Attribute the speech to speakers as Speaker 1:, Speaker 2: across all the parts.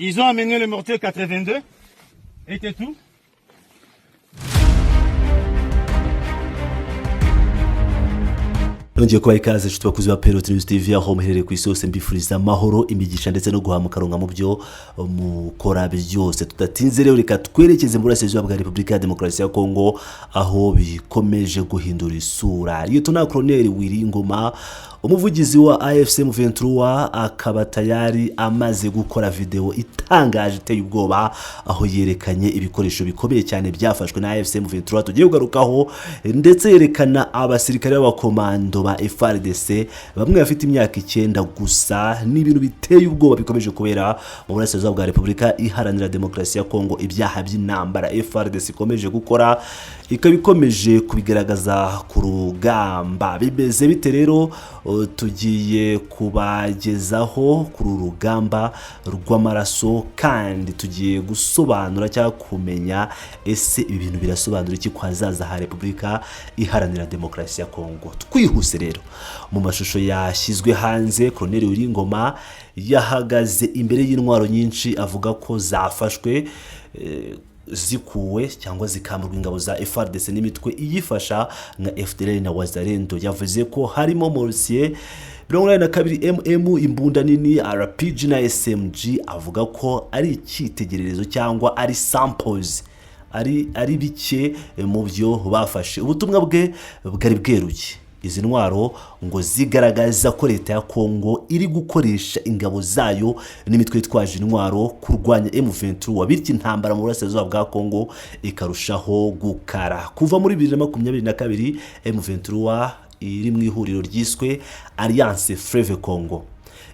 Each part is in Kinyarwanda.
Speaker 1: Ils ont amené le mortier 82 et c'est tout.
Speaker 2: Nongeye kubaha ikaze, inshuti bakuzi ba Perot News TV, aho muherereye ku isi hose. Mbifuriza amahoro, imigisha ndetse no guhamuka mu byo mukora byose. Tudatinze rero, reka twerekeze muri Burasirazuba bwa Repubulika ya Demokarasi ya Kongo, aho bikomeje guhindura isura. Liyetona Koloneli Willy Ngoma, umuvugizi wa AFC M23, akaba tayari amaze gukora video itangaje iteye ubwoba, aho yerekanye ibikoresho bikomeye cyane byafashwe na AFC M23 tugiye kugarukaho, ndetse yerekana abasirikare b'abakomando ba FARDC bamwe bafite imyaka 9 gusa. Ni ibintu biteye ubwoba bikomeje kubera mu Burasirazuba bwa Repubulika Iharanira Demokarasi ya Kongo. Ibyaha by'intambara FARDC ikomeje gukora ikaba ikomeje kubigaragaza ku rugamba. Bimeze bite rero? Tugiye kubagezaho kuri uru rugamba rw'amaraso, kandi tugiye gusobanura cyangwa kumenya ese ibi bintu birasobanura iki ku hazaza ha Repubulika Iharanira Demokarasi ya Kongo. Twihuse rero, mu mashusho yashyizwe hanze, Colonel Willy Ngoma yahagaze imbere y'intwaro nyinshi, avuga ko zafashwe, zikuwe cyangwa zikamburwa ingabo za FARDC n'imitwe iyifasha nka FDLR na Wazalendo. Yavuze ko harimo mortier 82 mm, imbunda nini, RPG na SMG. Avuga ko ari icyitegererezo cyangwa ari samples, ari bike mu byo bafashe. Ubutumwa bwe bwari bweruye: izi ntwaro ngo zigaragaza ko leta ya Kongo iri gukoresha ingabo zayo n'imitwe yitwaje intwaro kurwanya M23, bityo intambara mu burasirazuba bwa Kongo ikarushaho gukara. Kuva muri 2022, M23 iri mu ihuriro ryiswe Alliance Fleuve Congo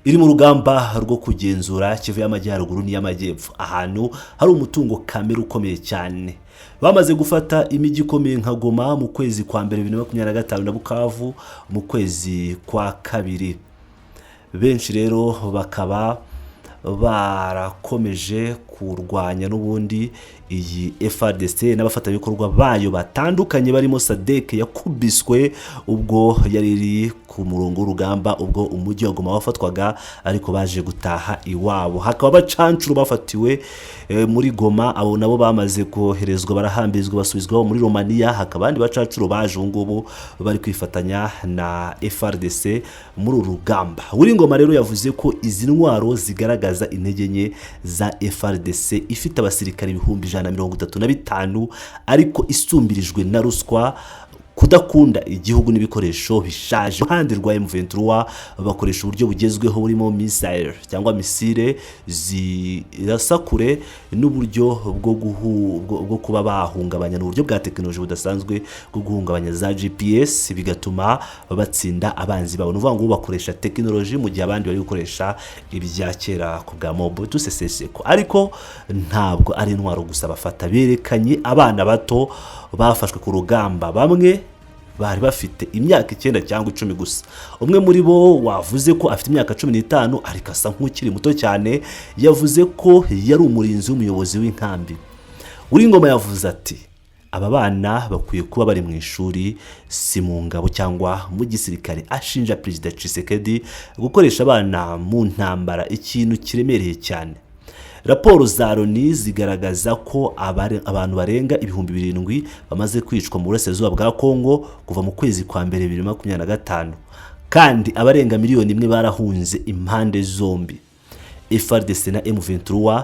Speaker 2: iri mu rugamba rwo kugenzura Kivu y'Amajyaruguru n'iy'Amajyepfo, ahantu hari umutungo kamere ukomeye cyane. Bamaze gufata imijyi ikomeye nka Goma mu kwezi kwa mbere 2025 na Bukavu mu kwezi kwa kabiri. Benshi rero bakaba barakomeje kurwanya n'ubundi iyi FARDC n'abafatanyabikorwa bayo batandukanye, barimo SADC yakubiswe ubwo yari iri ku murongo w'urugamba ubwo umujyi wa Goma wafatwaga, ariko baje gutaha iwabo. Hakaba abacancuro bafatiwe muri Goma, abo nabo bamaze koherezwa, barahambirizwa, basubizwaho muri Romania. Hakaba abandi bacancuro baje ubu ngubu bari kwifatanya na FARDC muri uru rugamba. Willy Ngoma rero yavuze ko izi ntwaro zigaragaza intege nke za FARDC, ifite abasirikare 135,000 ariko isumbirijwe na ruswa, kudakunda igihugu n'ibikoresho bishaje. Iruhande rwa M23 bakoresha uburyo bugezweho burimo missile cyangwa misile zirasa kure n'uburyo bwo kuba bahungabanya, uburyo bwa tekinoloji budasanzwe bwo guhungabanya za GPS, bigatuma batsinda abanzi babo. Ni ukuvuga ngo bakoresha tekinoloji mu gihe abandi bari gukoresha ibya kera ku bwa Mobutu Sese Seko. Ariko ntabwo ari intwaro gusa bafata. Berekanye abana bato bafashwe ku rugamba, bamwe bari bafite imyaka 9 cyangwa 10 gusa. Umwe muri bo wavuze ko afite imyaka 15 ariko asa nk'ukiri muto cyane, yavuze ko yari umurinzi w'umuyobozi w'inkambi. Willy Ngoma yavuze ati: "Aba bana bakwiye kuba bari mu ishuri, si mu ngabo cyangwa mu gisirikare." Ashinja Perezida Tshisekedi gukoresha abana mu ntambara, ikintu kiremereye cyane. Raporo za Loni zigaragaza ko abantu barenga 7,000 bamaze kwicwa mu burasirazuba bwa Kongo kuva mu kwezi kwa mbere 2025, kandi abarenga miliyoni 1 barahunze impande zombi. FARDC na M23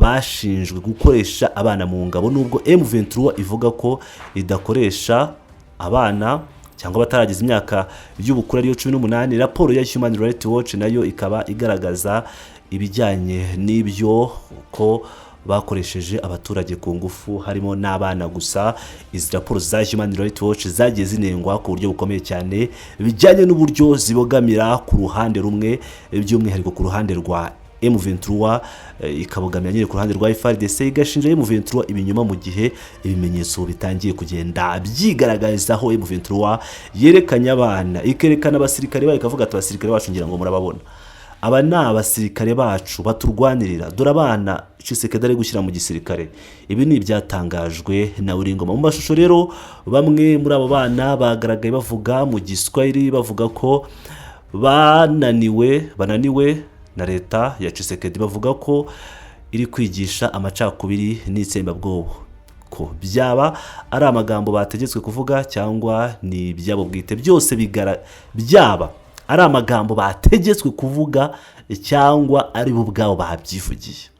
Speaker 2: bashinjwe gukoresha abana mu ngabo, nubwo M23 ivuga ko idakoresha abana cyangwa batarageza imyaka y'ubukure, ariyo 18. Raporo ya Human Rights Watch nayo ikaba igaragaza ibijyanye n'ibyo, ko bakoresheje abaturage ku ngufu, harimo n'abana. Gusa izi raporo za Human Rights Watch zagiye zinengwa ku buryo bukomeye cyane, bijyanye n'uburyo zibogamira ku ruhande rumwe, by'umwihariko ku ruhande rwa M23, ikabogamira nyine ku ruhande rwa FARDC, igashinja M23 ibinyoma mu gihe ibimenyetso bitangiye kugenda byigaragaza, aho M23 yerekanye abana, ikerekana abasirikare bayo, ikavuga ati: "Abasirikare bacu ngira ngo murababona, aba ni abasirikare bacu baturwanirira, dore abana Tshisekedi ari gushyira mu gisirikare." Ibi ni ibyatangajwe na Willy Ngoma. Mu mashusho rero, bamwe muri abo bana bagaragaye bavuga mu Giswahili, bavuga ko bananiwe, bananiwe na leta ya Tshisekedi, bavuga ko iri kwigisha amacakubiri n'itsembabwoko. Byaba ari amagambo bategetswe kuvuga cyangwa ni ibyabo bwite, byose byaba ari amagambo bategetswe kuvuga cyangwa ari bo ubwabo babyivugiye,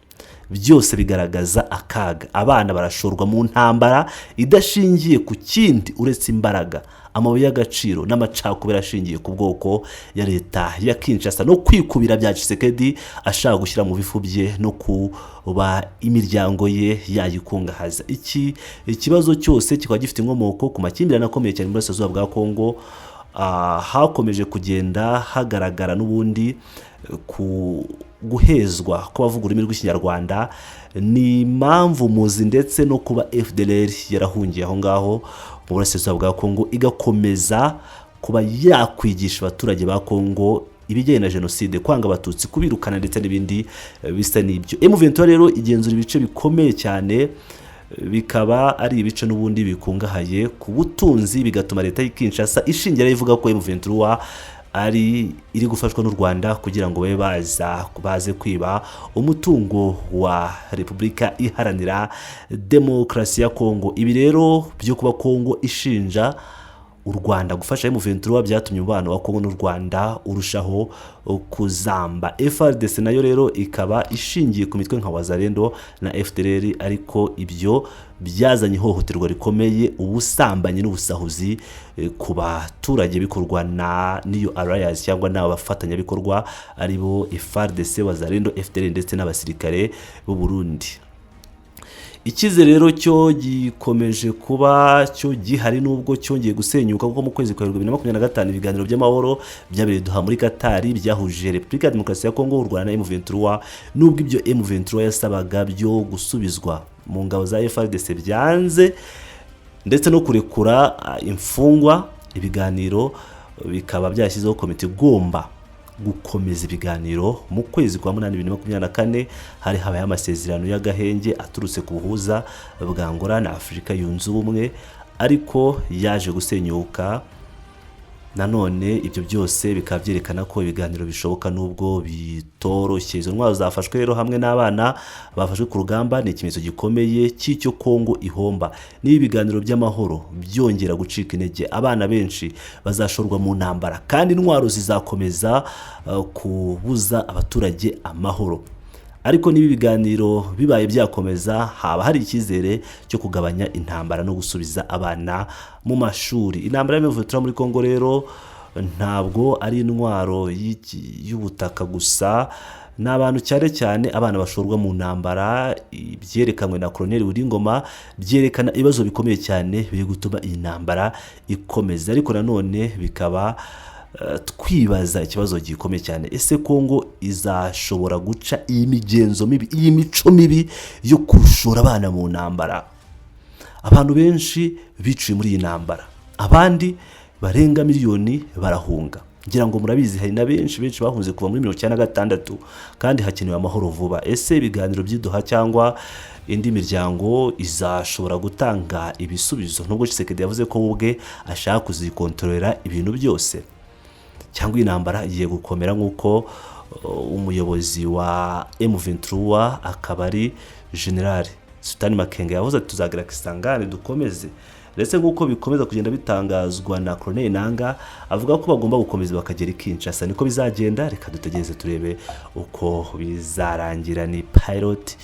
Speaker 2: byose bigaragaza akaga. Abana barashorwa mu ntambara idashingiye ku kindi uretse imbaraga, amabuye y'agaciro n'amacakubiri ashingiye ku bwoko ya leta ya Kinshasa no kwikubira bya Tshisekedi ashaka gushyira mu bifu bye no kuba imiryango ye yayikungahaza. Iki ikibazo cyose kikaba gifite inkomoko ku makimbirane akomeye cyane mu burasirazuba bwa Kongo. Hakomeje kugenda hagaragara n'ubundi ku guhezwa kw'abavuga ururimi rw'Ikinyarwanda, ni impamvu muzi, ndetse no kuba FDLR yarahungiye aho ngaho mu burasirazuba bwa Kongo, igakomeza kuba yakwigisha abaturage ba Kongo ibijyanye na jenoside, kwanga Abatutsi, kubirukana ndetse n'ibindi bisa n'ibyo. M23 rero igenzura ibice bikomeye cyane, bikaba ari ibice n'ubundi bikungahaye ku butunzi, bigatuma leta y'i Kinshasa ishingira ivuga ko M23 ari iri gufashwa n'u Rwanda kugira ngo babe baza baze kwiba umutungo wa Repubulika Iharanira Demokarasi ya Kongo. Ibi rero byo kuba Kongo ishinja u Rwanda gufasha M23 byatumye umubano wa Kongo n'u Rwanda urushaho kuzamba. FARDC nayo rero ikaba ishingiye ku mitwe nka Wazalendo na FDLR, ariko ibyo byazanye ihohoterwa rikomeye, ubusambanyi n'ubusahuzi ku baturage bikorwa na n'iyo alliance cyangwa n'aba bafatanyabikorwa aribo FARDC, Wazalendo, FDLR ndetse n'abasirikare b'u Burundi. Icyizere rero cyo gikomeje kuba cyo gihari nubwo cyongeye gusenyuka, kuko mu kwezi kwa 2025 ibiganiro by'amahoro byabereye Doha muri Katari byahuje Repubulika ya Demokarasi ya Kongo, u Rwanda na M23. Nubwo ibyo M23 yasabaga byo gusubizwa mu ngabo za FARDC byanze ndetse no kurekura imfungwa, ibiganiro bikaba byashyizeho komite igomba gukomeza ibiganiro. Mu kwezi kwa munani 2024 hari habaye amasezerano y'agahenge aturutse ku buhuza bwa Angola na Afurika Yunze Ubumwe, ariko yaje gusenyuka nanone. Ibyo byose bikaba byerekana ko ibiganiro bishoboka nubwo bitoroshye. Izo ntwaro zafashwe rero hamwe n'abana bafashwe ku rugamba ni ikimenyetso gikomeye cy'icyo Kongo ihomba. Niba ibiganiro by'amahoro byongera gucika intege, abana benshi bazashorwa mu ntambara kandi intwaro zizakomeza kubuza abaturage amahoro. Ariko niba ibiganiro bibaye byakomeza, haba hari icyizere cyo kugabanya intambara no gusubiza abana mu mashuri. Intambara y'M23 muri Kongo rero ntabwo ari intwaro y'ubutaka gusa, ni abantu, cyane cyane abana bashorwa mu ntambara. Ibyerekanwe na Colonel Willy Ngoma byerekana ibibazo bikomeye cyane biri gutuma iyi ntambara ikomeza, ariko nanone bikaba twibaza ikibazo gikomeye cyane: ese Kongo izashobora guca iyi migenzo mibi, iyi mico mibi yo gushora abana mu ntambara? Abantu benshi biciwe muri iyi ntambara, abandi barenga miliyoni barahunga. Ngira ngo murabizi, hari na benshi benshi bahunze kuva muri 96, kandi hakenewe amahoro vuba. Ese ibiganiro by'i Doha cyangwa indi miryango izashobora gutanga ibisubizo, nubwo Tshisekedi yavuze ko we ubwe ashaka kuzikontorora ibintu byose, cyangwa iyi ntambara igiye gukomera nk'uko umuyobozi wa M23 akaba ari General Sultani Makenga yavuze ati: "Tuzagera Kisangani dukomeze"? Ndetse nk'uko bikomeza kugenda bitangazwa na Corneille Nanga, avuga ko bagomba gukomeza bakagera i Kinshasa, niko bizagenda. Reka dutegereze turebe uko bizarangira. Ni Pilot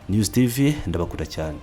Speaker 2: News TV, ndabakunda cyane.